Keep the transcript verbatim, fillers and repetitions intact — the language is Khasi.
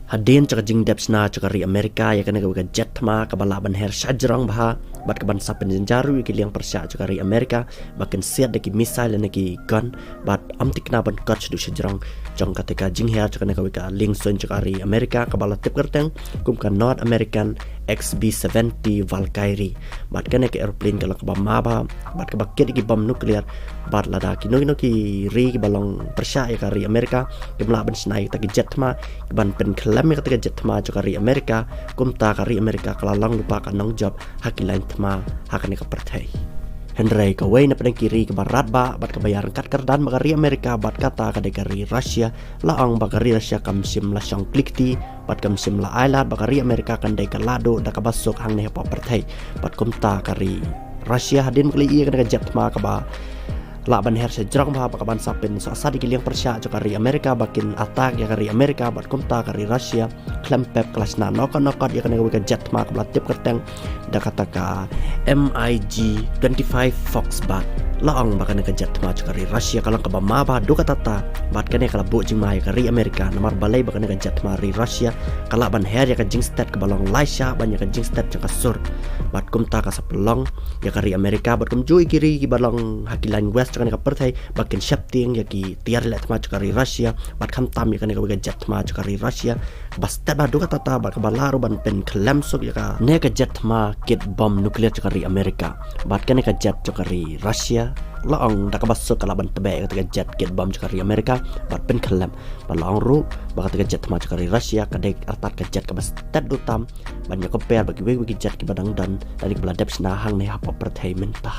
Hadien jong ka jingdep shna jong ka ri Amerika ïa kane kawei ka jet thma kaba lah ban her shajrong bha bad kaban sa pynjynjar ruh ïa ki liang pyrshah jong ka ri Amerika ba kin siat da ki missile ne ki gun bad ym thikna ban kot shaduh shajrong jong kata ka jingher jong kane kawei ka liengsuiñ jong ka ri Amerika kaba la tip kyrteng kum ka North American X B seventy Valkyrie. Bad kane ka aeroplane ka long kaba ma bha bad kaba kit ïa ki bom nuclear. Bad lada kino kino ki ri kiba long pyrshah ïa ka ri Amerika kim lah ban shna ïa kata ka jet thma kiban pynkhlem ïa kata ka jet thma jong ka ri Amerika, kumta ka ri Amerika ka la long lypa ka nongjop ha ki lain thma ha kane ka pyrthei. Hynrei kawei na pdeng ki ri kaba radbah bad kaba ïaryngkat kyrdan bad ka ri Amerika bad kata ka dei ka ri Russia, la ong ba ka ri Russia kam shym la shong kli kti bad kam shym la ailad ba ka ri Amerika kan dei ka lahduh da kaba suk hangne hapoh pyrthei. Bad kumta ka ri Russia hadien ba ka la ïoh ïa kane ka jet thma kaba lah ban her shajrong bha bad kaban sa pynsohsat ïa ki liang pyrshah jong ka ri Amerika ba kin attack ïa ka ri Amerika bad kumta ka ri Russia khlem pep ka la shna nokot nokot ïa kane kawei ka jet thma kaba la tip kyrteng da kata ka MiG twenty-five Foxbat. La ong ba kane ka jet thma jong ka ri Russia ka long kaba ma bha haduh katta katta bad kane ka la buh jingma ïa ka ri Amerika namar balei ba kane ka jet thma ri Russia ka lah ban her ïa ka jingstet kaba long lai shah ban ïa ka jingstet jong ka sur. Bad kumta ka sa pynlong ïa ka ri Amerika bad kumjuh ïa ki ri kiba long ha ki lain west jong kane ka pyrthei ba kin sheptieng ïa ki tiar leh thma jong ka ri Russia bad khamtam ïa kane kawei ka jet thma jong ka ri Russia. Ba stet bha haduh katta katta bad kaba lah ruh ban pynkhlem suk ïa kane ka jet thma kit bom nuclear jong ka ri Amerika. Bad kane ka jet jong ka ri Russia la ong da kaba suk ka lah ban tbeh ïa kata ka jet kit bom jong ka ri Amerika bad pynkhlem. Bad la ong ruh ba kata ka jet thma jong ka ri Russia ka dei artat ka jet kaba stet duh tam ban ïa compare bad kiwei kiwei ki jet kiba dang don lane kiba la dep shna hangne hapoh pyrthei mynta.